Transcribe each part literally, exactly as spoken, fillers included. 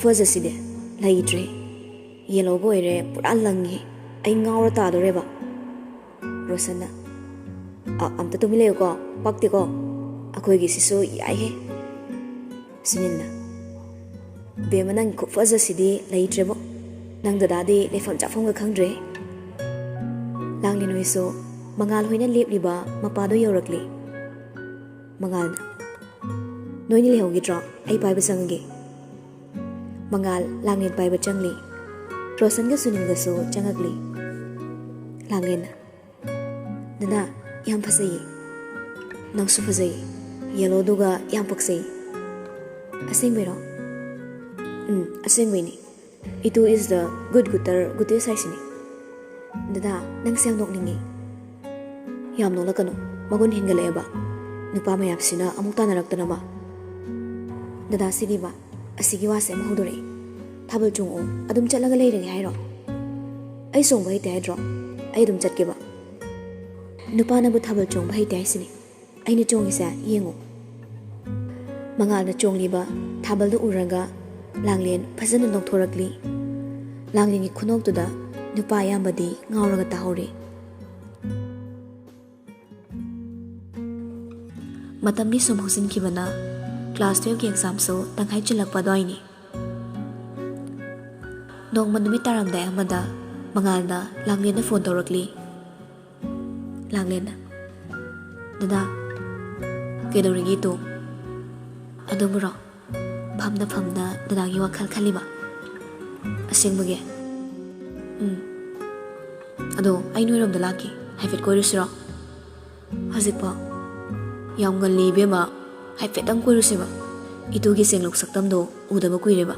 ꯈꯨꯐꯖꯁꯤꯗꯤ ꯂꯩꯇ꯭ꯔꯦ꯫ ꯌꯦꯜꯂꯣꯒ ꯑꯣꯏꯔꯦ, ꯄꯨꯔꯥ ꯂꯪꯉꯦ꯫ ꯑꯩ ꯉꯥꯎꯔ ꯇꯥꯗꯣꯔꯦꯕ꯫ ꯔꯣꯁꯟꯅ, "ꯑ, ꯑꯝꯇ ꯇꯨꯃꯤꯟ ꯂꯩꯌꯨꯀꯣ, ꯄꯛꯇꯦꯀꯣ꯫ ꯑꯩꯈꯣꯏꯒꯤꯁꯤꯁꯨ ꯌꯥꯏꯍꯦ꯫" ꯁꯨꯅꯤꯜꯅ, "ꯕꯦꯝꯃ, ꯅꯪꯒꯤ ꯈꯨꯐꯖꯁꯤꯗꯤ ꯂꯩꯇ꯭ꯔꯦꯕꯣ꯫ ꯅꯪ ꯗꯗꯥꯗꯤ ꯂꯩꯐꯝ ꯆꯥꯐꯝꯒ ꯈꯪꯗ꯭ꯔꯦ꯫" ꯂꯥꯡꯂꯦꯟ ꯍꯣꯏꯁꯨ ꯃꯉꯥꯜ ꯍꯣꯏꯅ ꯂꯦꯞꯂꯤꯕ ꯃꯄꯥꯗꯣ ꯌꯧꯔꯛꯂꯤ꯫ ꯃꯉꯥꯜꯅ, "ꯅꯣꯏꯅꯤ ꯂꯩꯍꯧꯈꯤꯗ꯭ꯔꯣ? ꯑꯩ ꯄꯥꯏꯕ ꯆꯪꯉꯒꯦ꯫" ꯃꯉꯥꯜ ꯂꯥꯡꯂꯦꯟ ꯄꯥꯏꯕ ꯆꯪꯂꯤ꯫ ꯔꯣꯁꯟꯒ ꯁꯨꯅꯤꯜꯒꯁꯨ ꯆꯪꯉꯛꯂꯤ꯫ ꯂꯥꯡꯂꯦꯟꯅ, "ꯗꯗꯥ, ꯌꯥꯝ ꯐꯖꯩꯌꯦ꯫" "ꯅꯪꯁꯨ ꯐꯖꯩ꯫ ꯌꯦꯜꯂꯣꯗꯨꯒ ꯌꯥꯝ ꯄꯛꯆꯩ꯫" "ꯑꯁꯦꯡꯕꯩꯔꯣ?" "ꯎꯝ, ꯑꯁꯦꯡꯕꯩꯅꯦ꯫ ꯏꯇꯨ is the good gooder, goodest ꯍꯥꯏꯁꯤꯅꯦ꯫" "ꯗꯗꯥ, ꯅꯪꯁꯦ ꯌꯥꯝ ꯅꯣꯛꯅꯤꯡꯉꯤ꯫" "ꯌꯥꯝ ꯅꯣꯛꯂꯛꯀꯅꯨ꯫ ꯃꯒꯨꯟ ꯍꯦꯟꯒꯠꯂꯛꯑꯦꯕ꯫ ꯅꯨꯄꯥ ꯃꯌꯥꯝꯁꯤꯅ ꯑꯃꯨꯛ ꯇꯥꯟꯅꯔꯛꯇꯅꯕ꯫" "ꯗꯗꯥ, ꯁꯤꯗꯤꯕ, ꯑꯁꯤꯒꯤ ꯋꯥꯁꯦ ꯑꯃ ꯍꯧꯗꯣꯔꯛꯑꯦ꯫ ꯊꯥꯕꯜ ꯆꯣꯡꯉꯛꯑꯣ, ꯑꯗꯨꯝ ꯆꯠꯂꯒ ꯂꯩꯔꯒꯦ ꯍꯥꯏꯔꯣ? ꯑꯩ ꯆꯣꯡꯕ ꯍꯩꯇꯦ ꯍꯥꯏꯗ꯭ꯔꯣ? ꯑꯩ ꯑꯗꯨꯝ ꯆꯠꯀꯦꯕ꯫" "ꯅꯨꯄꯥꯅꯕꯨ ꯊꯥꯕꯜ ꯆꯣꯡꯕ ꯍꯩꯇꯦ ꯍꯥꯏꯁꯤꯅꯦ꯫ ꯑꯩꯅ ꯆꯣꯡꯉꯤꯁꯦ ꯌꯦꯡꯉꯨ꯫" ꯃꯉꯥꯜꯅ ꯆꯣꯡꯂꯤꯕ ꯊꯥꯕꯜꯗꯨ ꯎꯔꯒ ꯂꯥꯡꯂꯦꯟ ꯐꯖꯅ ꯅꯣꯛꯊꯣꯔꯛꯂꯤ꯫ ꯂꯥꯡꯂꯦꯟꯒꯤ ꯈꯨꯅꯣꯛꯇꯨꯗ ꯅꯨꯄꯥ ꯑꯌꯥꯝꯕꯗꯤ ꯉꯥꯎꯔꯒ ꯇꯥꯍꯧꯔꯤ꯫ ꯃꯇꯝꯗꯤ ꯁꯨꯝ ꯍꯧꯖꯤꯟꯈꯤꯕꯅ class twelve ꯀꯤ exam ꯁꯨ ꯇꯪꯈꯥꯏ ꯆꯜꯂꯛꯄ ꯑꯗꯨꯋꯥꯏꯅꯤ꯫ ꯅꯣꯡꯃ ꯅꯨꯃꯤꯠ ꯇꯥꯔꯝꯗꯥꯏ ꯑꯃꯗ ꯃꯉꯥꯜꯅ ꯂꯥꯡꯂꯦꯟꯗ phone ꯇꯧꯔꯛꯂꯤ꯫ ꯂꯥꯡꯂꯦꯟꯅ, "ꯗꯗꯥ꯫" "ꯀꯩꯗꯧꯔꯤꯒꯦ ꯏꯇꯨ?" "ꯑꯗꯨꯕꯨꯔꯣ, ꯐꯝꯅ ꯐꯝꯅ ꯗꯗꯥꯒꯤ ꯋꯥꯈꯜ ꯈꯜꯂꯤꯕ꯫" "ꯑꯁꯦꯡꯕꯒꯤ?" "ꯎꯝ꯫ ꯑꯗꯣ ꯑꯩ ꯅꯣꯏꯔꯣꯝꯗ ꯂꯥꯛꯀꯦ, ꯍꯥꯏꯐꯦꯠ ꯀꯣꯏꯔꯨꯁꯤꯔꯣ?" "ꯍꯧꯖꯤꯛꯄꯣ?" "ꯌꯥꯝ ꯉꯜꯂꯤ ꯏꯕꯦꯝꯃ, ꯍꯥꯏꯐꯦꯠꯇꯪ ꯀꯣꯏꯔꯨꯁꯦꯕ꯫ ꯏꯇꯨꯒꯤ ꯁꯦꯡꯂꯨꯛ ꯁꯛꯇꯝꯗꯣ ꯎꯗꯕ ꯀꯨꯏꯔꯦꯕ꯫"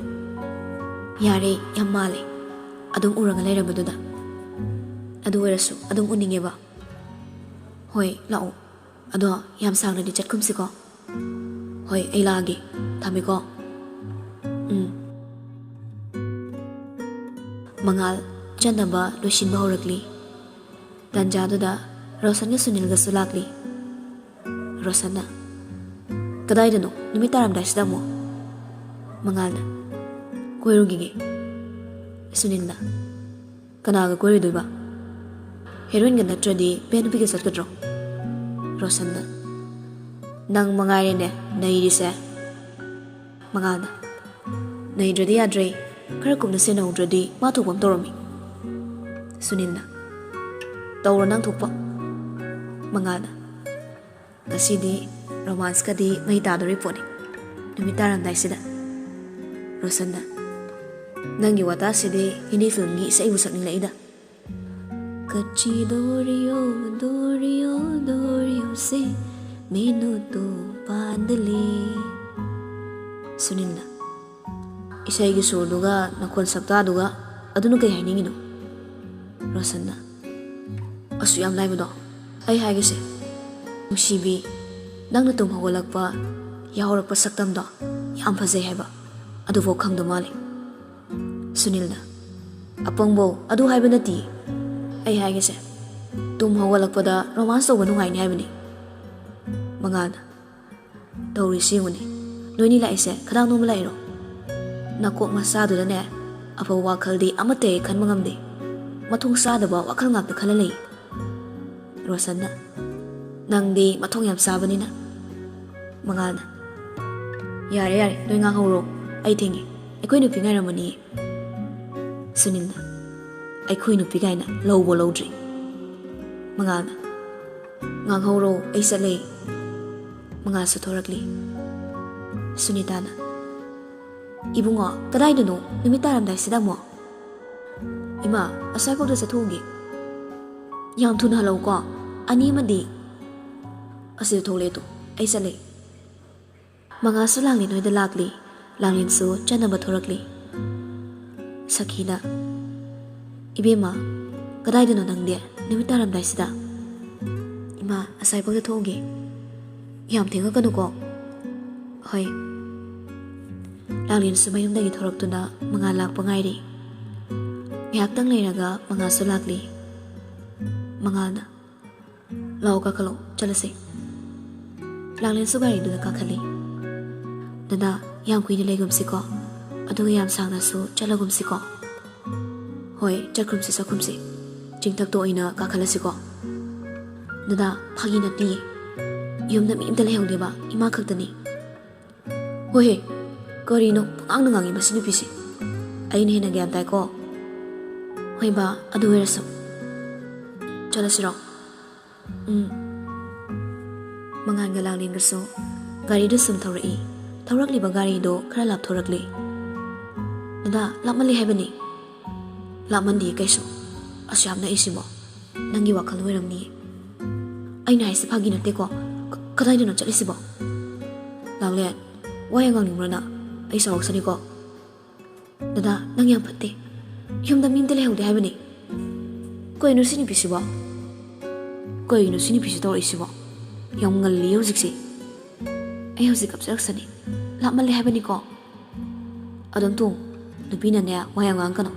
"ꯌꯥꯔꯦ, ꯌꯥꯝ ꯃꯥꯜꯂꯦ, ꯑꯗꯨꯝ ꯎꯔꯒ ꯂꯩꯔꯕꯗꯨꯗ꯫ ꯑꯗꯨ ꯑꯣꯏꯔꯁꯨ ꯑꯗꯨꯝ ꯎꯅꯤꯡꯉꯦꯕ꯫" "ꯍꯣꯏ, ꯂꯥꯛꯑꯣ꯫ ꯑꯗꯣ ꯌꯥꯝ ꯁꯥꯡꯅꯗꯤ ꯆꯠꯀꯨꯝꯁꯤꯀꯣ꯫" "ꯍꯣꯏ, ꯑꯩ ꯂꯥꯛꯑꯒꯦ꯫ ꯊꯝꯃꯦꯀꯣ꯫" "ꯎꯝ꯫" ꯃꯉꯥꯜ ꯆꯠꯅꯕ ꯂꯣꯏꯁꯤꯟꯕ ꯍꯧꯔꯛꯂꯤ꯫ ꯇꯥꯟꯖꯥꯗꯨꯗ ꯔꯣꯁꯟꯒ ꯁꯨꯅꯤꯜꯒꯁꯨ ꯂꯥꯛꯂꯤ꯫ ꯔꯣꯁꯟꯅ, "ꯀꯗꯥꯏꯗꯅꯣ ꯅꯨꯃꯤꯠ ꯇꯥꯔꯝꯗꯥꯏꯁꯤꯗ ꯑꯃꯨꯛ?" ꯃꯉꯥꯜꯅ, "ꯀꯣꯏꯔꯨꯈꯤꯒꯦ꯫" ꯁꯨꯅꯤꯜꯅ, "ꯀꯅꯥꯒ ꯀꯣꯏꯔꯨꯗꯣꯏꯕ? ꯍꯦꯔꯣꯏꯟꯒ ꯅꯠꯇ꯭ꯔꯗꯤ ꯕꯦꯟ ꯅꯨꯄꯤꯒ ꯆꯠꯀꯗ꯭ꯔꯣ?" ꯔꯣꯁꯟꯅ, "ꯅꯪ ꯃꯉꯥꯏꯔꯦꯅꯦ ꯅꯩꯔꯤꯁꯦ꯫" ꯃꯉꯥꯜꯅ, "ꯅꯩꯗ꯭ꯔꯗꯤ ꯌꯥꯗ꯭ꯔꯦ, ꯈꯔ ꯀꯨꯞꯅ ꯁꯦꯟꯅꯍꯧꯗ꯭ꯔꯗꯤ ꯃꯥ ꯊꯣꯛꯄ ꯑꯃ ꯇꯧꯔꯝꯃꯤ꯫" ꯁꯨꯅꯤꯜꯅ, "ꯇꯧꯔꯣ ꯅꯪ ꯊꯣꯛꯄ꯫" ꯃꯉꯥꯜꯅ, "ꯉꯁꯤꯗꯤ ꯔꯣꯃꯥꯟꯁꯀꯗꯤ ꯃꯩ ꯇꯥꯗꯣꯔꯤ ꯄꯣꯠꯅꯤ, ꯅꯨꯃꯤꯠ ꯇꯥꯔꯝꯗꯥꯏꯁꯤꯗ꯫" ꯔꯣꯁꯟꯅ, "ꯅꯪꯒꯤ ꯋꯥꯇꯥꯁꯤꯗꯤ ꯍꯤꯟꯗꯤ ꯐꯤꯂꯝꯒꯤ ꯏꯁꯩꯕꯨ ꯁꯛꯅꯤꯡꯂꯛꯏꯗ꯫ ꯀꯆꯤ ꯗꯣꯔꯤꯌꯣ, ꯗꯣꯔꯤꯌꯣ, ꯗꯣꯔꯤꯌꯣ ꯁꯦ ꯃꯦꯅꯨ ꯇꯣ ꯕꯥꯟꯗ ꯂꯦ꯫" ꯁꯨꯅꯤꯜꯅ, "ꯏꯁꯩꯒꯤ ꯁꯨꯔꯗꯨꯒ ꯅꯈꯣꯟ ꯁꯛꯇꯥꯗꯨꯒ ꯑꯗꯨꯅ ꯀꯩ ꯍꯥꯏꯅꯤꯡꯉꯤꯅꯣ?" ꯔꯣꯁꯟꯅ, "ꯑꯁꯨꯛ ꯌꯥꯝ ꯂꯥꯏꯕꯗꯣ? ꯑꯩ ꯍꯥꯏꯒꯦꯁꯦ, ꯅꯨꯡꯁꯤꯕꯤ, ꯅꯪꯅ ꯇꯨꯝ ꯍꯧꯒꯠꯂꯛꯄ, ꯌꯥꯍꯧꯔꯛꯄ ꯁꯛꯇꯝꯗꯣ ꯌꯥꯝ ꯐꯖꯩ ꯍꯥꯏꯕ, ꯑꯗꯨꯐꯥꯎ ꯈꯪꯗ ꯃꯥꯜꯂꯦ꯫" ꯁꯨꯅꯤꯜꯅ, "ꯑꯄꯪꯕꯧ, ꯑꯗꯨ ꯍꯥꯏꯕ ꯅꯠꯇꯤꯌꯦ꯫ ꯑꯩ ꯍꯥꯏꯒꯦꯁꯦ, ꯇꯨꯝ ꯍꯧꯒꯠꯂꯛꯄꯗ ꯔꯣꯃꯥꯟꯁ ꯇꯧꯕ ꯅꯨꯡꯉꯥꯏꯅꯤ ꯍꯥꯏꯕꯅꯤ꯫" ꯃꯉꯥꯜꯅ, "ꯇꯧꯔꯤꯁꯤ ꯌꯦꯡꯉꯨꯅꯦ, ꯅꯣꯏꯅꯤ ꯂꯥꯛꯏꯁꯦ ꯈꯗꯥꯡ ꯅꯣꯝꯕ ꯂꯥꯛꯏꯔꯣ? ꯅꯀꯣꯛ ꯃꯆꯥꯗꯨꯗꯅꯦ ꯑꯐꯕ ꯋꯥꯈꯜꯗꯤ ꯑꯃꯠꯇ ꯍꯦꯛ ꯈꯟꯕ ꯉꯝꯗꯦ꯫ ꯃꯊꯣꯡ ꯆꯥꯗꯕ ꯋꯥꯈꯜ ꯉꯥꯛꯇ ꯈꯜꯂ ꯂꯩ꯫" ꯔꯣꯁꯟꯅ, "ꯅꯪꯗꯤ ꯃꯊꯣꯡ ꯌꯥꯝ ꯆꯥꯕꯅꯤꯅ꯫" ꯃꯉꯥꯜꯅ, "ꯌꯥꯔꯦ ꯌꯥꯔꯦ, ꯅꯣꯏ ꯉꯥꯡꯍꯧꯔꯣ, ꯑꯩ ꯊꯦꯡꯉꯦ꯫ ꯑꯩꯈꯣꯏ ꯅꯨꯄꯤ ꯉꯥꯏꯔꯝꯃꯅꯤꯌꯦ꯫" ꯁꯨꯅꯤꯜꯅ, "ꯑꯩꯈꯣꯏ ꯅꯨꯄꯤ ꯀꯥꯏꯅ ꯂꯧꯕ ꯂꯧꯗ꯭ꯔꯤ꯫" ꯃꯉꯥꯜꯅ, "ꯉꯥꯡꯍꯧꯔꯣ, ꯑꯩ ꯆꯠꯂꯦ꯫" ꯃꯉꯥꯜꯁꯨ ꯊꯣꯔꯛꯂꯤ꯫ ꯁꯨꯅꯤꯇꯥꯅ, "ꯏꯕꯨꯡꯉꯣ, ꯀꯗꯥꯏꯗꯅꯣ ꯅꯨꯃꯤꯠ ꯇꯥꯔꯝꯗꯥꯏꯁꯤꯗ ꯑꯃꯨꯛ?" "ꯏꯃꯥ, ꯑꯁ꯭ꯋꯥꯏꯐꯥꯎꯗ ꯆꯠꯊꯣꯛꯎꯒꯦ꯫ ꯌꯥꯝ ꯊꯨꯅ ꯍꯜꯂꯛꯎꯀꯣ, ꯑꯅꯤ ꯑꯃꯗꯤ꯫" "ꯑꯁꯤꯗ ꯊꯣꯛꯂꯛꯑꯦ ꯇꯨ, ꯑꯩ ꯆꯠꯂꯦ꯫" ꯃꯉꯥꯜꯁꯨ ꯂꯥꯡꯂꯦꯟ ꯍꯣꯏꯗ ꯂꯥꯛꯂꯤ꯫ ꯂꯥꯡꯂꯦꯟꯁꯨ ꯆꯠꯅꯕ ꯊꯣꯔꯛꯂꯤ꯫ ꯁꯈꯤꯅ, "ꯏꯕꯦꯝꯃ, ꯀꯗꯥꯏꯗꯅꯣ ꯅꯪꯗꯤ ꯅꯨꯃꯤꯠ ꯇꯥꯔꯝꯗꯥꯏꯁꯤꯗ?" "ꯏꯃꯥ, ꯑꯁ꯭ꯋꯥꯏꯐꯥꯎꯗ ꯊꯣꯛꯎꯒꯦ꯫ ꯌꯥꯝ ꯊꯦꯡꯉꯛꯀꯅꯨꯀꯣ꯫" "ꯍꯣꯏ꯫" ꯂꯥꯡꯂꯦꯟꯁꯨ ꯃꯌꯨꯝꯗꯒꯤ ꯊꯣꯔꯛꯇꯨꯅ ꯃꯉꯥꯜ ꯂꯥꯛꯄ ꯉꯥꯏꯔꯤ꯫ ꯉꯥꯏꯍꯥꯛꯇꯪ ꯂꯩꯔꯒ ꯃꯉꯥꯜꯁꯨ ꯂꯥꯛꯂꯤ꯫ ꯃꯉꯥꯜꯅ, "ꯂꯥꯛꯑꯣ, ꯀꯥꯈꯠꯂꯣ, ꯆꯠꯂꯁꯦ꯫" ꯂꯥꯡꯂꯦꯟꯁꯨ ꯒꯥꯔꯤꯗꯨꯗ ꯀꯥꯈꯠꯂꯤ꯫ "ꯗꯗꯥ, ꯌꯥꯝ ꯀꯨꯏꯅ ꯂꯩꯒꯨꯝꯁꯤꯀꯣ꯫ ꯑꯗꯨꯒ ꯌꯥꯝ ꯁꯥꯡꯅꯁꯨ ꯆꯠꯂꯒꯨꯝꯁꯤꯀꯣ꯫ ꯍꯣꯏ, ꯆꯠꯈ꯭ꯔꯨꯝꯁꯤ, ꯆꯠꯈ꯭ꯔꯨꯝꯁꯤ꯫ ꯆꯤꯡꯊꯛꯇ ꯑꯣꯏꯅ ꯀꯥꯈꯠꯂꯁꯤꯀꯣ꯫ ꯗꯗꯥ, ꯐꯥꯒꯤ ꯅꯠꯇꯤꯌꯦ꯫ ꯌꯨꯝꯗ ꯃꯤ ꯑꯝꯇ ꯂꯩꯍꯧꯗꯦꯕ, ꯏꯃꯥ ꯈꯛꯇꯅꯤ꯫ ꯍꯣꯏꯍꯦ, ꯀꯔꯤꯅꯣ ꯄꯉꯥꯡꯗ ꯉꯥꯡꯉꯤ ꯃꯁꯤ ꯅꯨꯄꯤꯁꯤ? ꯑꯩꯅ ꯍꯦꯟꯅ ꯒ꯭ꯌꯥꯟ ꯇꯥꯏꯀꯣ꯫ ꯍꯣꯏ ꯕꯥ, ꯑꯗꯨ ꯑꯣꯏꯔꯁꯨ꯫ ꯆꯠꯂꯁꯤꯔꯣ? ꯎꯝ꯫ ꯃꯉꯥꯜꯒ ꯂꯥꯡꯂꯦꯟꯒꯁꯨ ꯒꯥꯔꯤꯗꯨ ꯁꯨꯝ ꯊꯧꯔꯛꯏ꯫ ꯊꯧꯔꯛꯂꯤꯕ ꯒꯥꯔꯤꯗꯨ ꯈꯔ ꯂꯥꯞꯊꯣꯔꯛꯂꯤ꯫ ꯗꯗꯥ, ꯂꯥꯞꯃꯜꯂꯤ ꯍꯥꯏꯕꯅꯤ꯫ ꯂꯥꯞꯃꯟꯗꯤꯌꯦ ꯀꯩꯁꯨ꯫ ꯑꯁꯨ ꯌꯥꯝ ꯅꯛꯏꯁꯤꯕꯣ꯫ ꯅꯪꯒꯤ ꯋꯥꯈꯜ ꯑꯣꯏꯔꯝꯅꯤꯌꯦ꯫ ꯑꯩꯅ ꯍꯥꯏꯁꯦ ꯐꯥꯒꯤ ꯅꯠꯇꯦꯀꯣ꯫ ꯀ-, ꯀꯗꯥꯏꯗꯅꯣ ꯆꯠꯂꯤꯁꯤꯕꯣ? ꯂꯥꯡꯂꯦꯟ, ꯋꯥ ꯌꯥꯝ ꯉꯥꯡꯅꯤꯡꯕ꯭ꯔꯣ ꯅꯪ? ꯑꯩ ꯁꯥꯎꯔꯛꯁꯅꯤꯀꯣ꯫ ꯗꯗꯥ, ꯅꯪ ꯌꯥꯝ ꯐꯠꯇꯦ꯫ ꯌꯨꯝꯗ ꯃꯤ ꯑꯝꯇ ꯂꯩꯍꯧꯗꯦ ꯍꯥꯏꯕꯅꯤ꯫ ꯀꯩꯅꯣ ꯁꯤ ꯅꯨꯄꯤꯁꯤꯕꯣ? ꯀꯩꯅꯣ ꯁꯤ ꯅꯨꯄꯤꯁꯤ ꯇꯧꯔꯛꯏꯁꯤꯕꯣ? ꯌꯥꯝ ꯉꯜꯂꯤ ꯍꯧꯖꯤꯛꯁꯤ꯫ ꯑꯩ ꯍꯧꯖꯤꯛ ꯀꯞꯆꯔꯛꯁꯅꯤ꯫ ꯂꯥꯞꯃꯜꯂꯦ ꯍꯥꯏꯕꯅꯤꯀꯣ꯫ ꯑꯗꯨꯝ ꯇꯣꯡ꯫ ꯅꯨꯄꯤꯅꯅꯦ, ꯋꯥ ꯌꯥꯝ ꯉꯥꯡꯒꯅꯨ꯫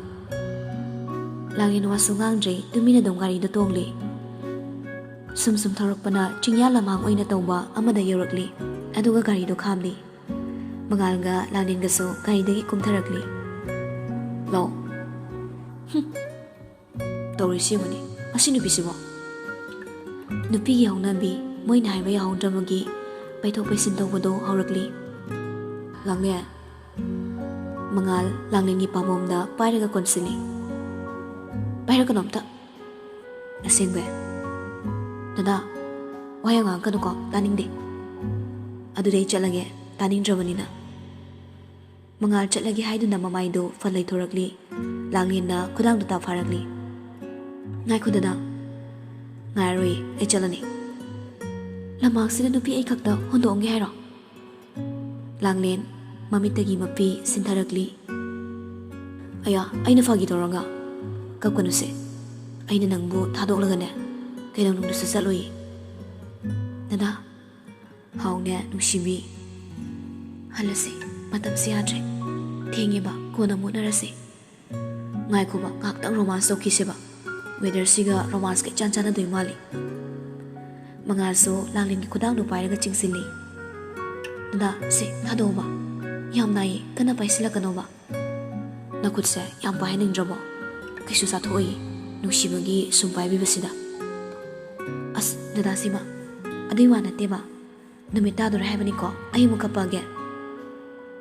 ꯂꯥꯡꯂꯦꯟ ꯋꯥꯁꯨ ꯉꯥꯡꯗ꯭ꯔꯦ, ꯇꯨꯃꯤꯟꯅ ꯑꯗꯨꯝ ꯒꯥꯔꯤꯗ ꯇꯣꯡꯂꯦ꯫ ꯁꯨꯝ ꯁꯨꯝ ꯊꯧꯔꯛꯄꯅ ꯆꯤꯡꯌꯥ ꯂꯝꯍꯥꯡ ꯑꯣꯏꯅ ꯇꯧꯕ ꯑꯃꯗ ꯌꯧꯔꯛꯂꯤ꯫ ꯑꯗꯨꯒ ꯒꯥꯔꯤꯗꯨ ꯈꯥꯝꯂꯤ꯫ ꯃꯉꯥꯜꯒ ꯂꯥꯡꯂꯦꯟꯒꯁꯨ ꯒꯥꯔꯤꯗꯒꯤ ꯀꯨꯝꯊꯔꯛꯂꯤ꯫ ꯂꯣ꯫ ꯍꯨꯝ꯫ ꯇꯧꯔꯤꯁꯤ ꯌꯦꯡꯉꯨꯅꯦ, ꯃꯁꯤ ꯅꯨꯄꯤꯁꯤꯕꯣ꯫ ꯅꯨꯄꯤꯒꯤ ꯍꯧꯅꯕꯤ, ꯃꯣꯏꯅ ꯍꯥꯏꯕ ꯌꯥꯍꯧꯗ꯭ꯔꯕꯒꯤ ꯄꯩꯊꯣꯛ ꯄꯩꯁꯤꯟ ꯇꯧꯕꯗꯣ ꯍꯧꯔꯛꯂꯤ꯫ ꯂꯥꯡꯂꯦꯟ꯫ ꯃꯉꯥꯜ ꯂꯥꯡꯂꯦꯟꯒꯤ ꯄꯥꯝꯕꯣꯝꯗ ꯄꯥꯏꯔꯒ ꯀꯣꯟꯁꯤꯜꯂꯤ꯫ ꯄꯥꯏꯔꯛꯀꯅꯣ ꯑꯝꯇ꯫ ꯑꯁꯦꯡꯕꯩ꯫ ꯗꯗꯥ, ꯋꯥ ꯌꯥꯝ ꯉꯥꯡꯉꯛꯀꯅꯨꯀꯣ, ꯇꯥꯅꯤꯡꯗꯦ꯫ ꯑꯗꯨꯗꯤ ꯑꯩ ꯆꯠꯂꯒꯦ, ꯇꯥꯅꯤꯡꯗ꯭ꯔꯕꯅꯤꯅ꯫ ꯃꯉꯥꯜ ꯆꯠꯂꯒꯦ ꯍꯥꯏꯗꯨꯅ ꯃꯃꯥꯏꯗꯨ ꯐꯟ ꯂꯩꯊꯣꯔꯛꯂꯤ꯫ ꯂꯥꯡꯂꯦꯟꯅ ꯈꯨꯗꯥꯡꯗꯨ ꯇꯥ ꯐꯥꯔꯛꯂꯤ꯫ ꯉꯥꯏꯈꯣ ꯗꯗꯥ꯫ ꯉꯥꯏꯔꯔꯣꯏ, ꯑꯩ ꯆꯠꯂꯅꯤ꯫ ꯂꯝꯍꯥꯡꯁꯤꯗ ꯅꯨꯄꯤ ꯑꯩ ꯈꯛꯇ ꯍꯨꯟꯗꯣꯛꯑꯝꯒꯦ ꯍꯥꯏꯔꯣ? ꯂꯥꯡꯂꯦꯟ ꯃꯃꯤꯠꯇꯒꯤ ꯃꯄꯤ ꯁꯤꯟꯊꯔꯛꯂꯤ꯫ ꯑꯌꯥ, ꯑꯩꯅ ꯐꯥꯒꯤ ꯇꯧꯔꯒ? ꯀꯞꯀꯅꯨꯁꯦ꯫ ꯑꯩꯅ ꯅꯪꯕꯨ ꯊꯥꯗꯣꯛꯂꯒꯅꯦ, ꯀꯩꯗꯧꯅꯨꯡꯗꯁꯨ ꯆꯠꯂꯣꯏꯌꯦ꯫ ꯗꯗꯥ꯫ ꯍꯥꯎꯅꯦ, ꯅꯨꯡꯁꯤꯕꯤ꯫ ꯍꯜꯂꯁꯤ, ꯃꯇꯝꯁꯤ ꯌꯥꯗ꯭ꯔꯦ꯫ ꯊꯦꯡꯉꯦꯕ, ꯀꯣꯟꯅ ꯑꯃꯨꯛ ꯎꯅꯔꯁꯤ꯫ ꯉꯥꯏꯈꯣꯕ, ꯉꯥꯏꯍꯥꯛꯇꯪ romance ꯇꯧꯈꯤꯁꯦꯕ꯫ Weather ꯁꯤꯒ romance ꯀ ꯏꯆꯥꯟ ꯆꯥꯟꯅꯗꯣꯏ ꯃꯥꯜꯂꯤ꯫ ꯃꯉꯥꯜꯁꯨ ꯂꯥꯡꯂꯦꯟꯒꯤ ꯈꯨꯗꯥꯡꯗꯨ ꯄꯥꯏꯔꯒ ꯆꯤꯡꯁꯤꯜꯂꯤ꯫ ꯗꯗꯥ, ꯁꯦ, ꯊꯥꯗꯣꯛꯑꯣꯕ꯫ ꯌꯥꯝ ꯅꯥꯏꯌꯦ, ꯀꯟꯅ ꯄꯥꯏꯁꯤꯜꯂꯛꯀꯅꯣꯕ꯫ ꯅꯈꯨꯠꯁꯦ ꯌꯥꯝ ꯄꯥꯏꯍꯟꯅꯤꯡꯗ꯭ꯔꯕꯣ? ꯀꯩꯁꯨ ꯆꯥꯊꯣꯛꯑꯣꯏꯌꯦ, ꯅꯨꯡꯁꯤꯕꯒꯤ ꯁꯨꯝ ꯄꯥꯏꯕꯤꯕꯁꯤꯗ꯫ ꯑꯁ, ꯗꯗꯥ ꯁꯤꯃ, ꯑꯗꯨꯏ ꯋꯥ ꯅꯠꯇꯦꯕ꯫ ꯅꯨꯃꯤꯠ ꯇꯥꯗꯣꯔꯦ ꯍꯥꯏꯕꯅꯤꯀꯣ, ꯑꯩ ꯑꯃꯨꯛ ꯀꯞꯄꯛꯑꯒꯦ꯫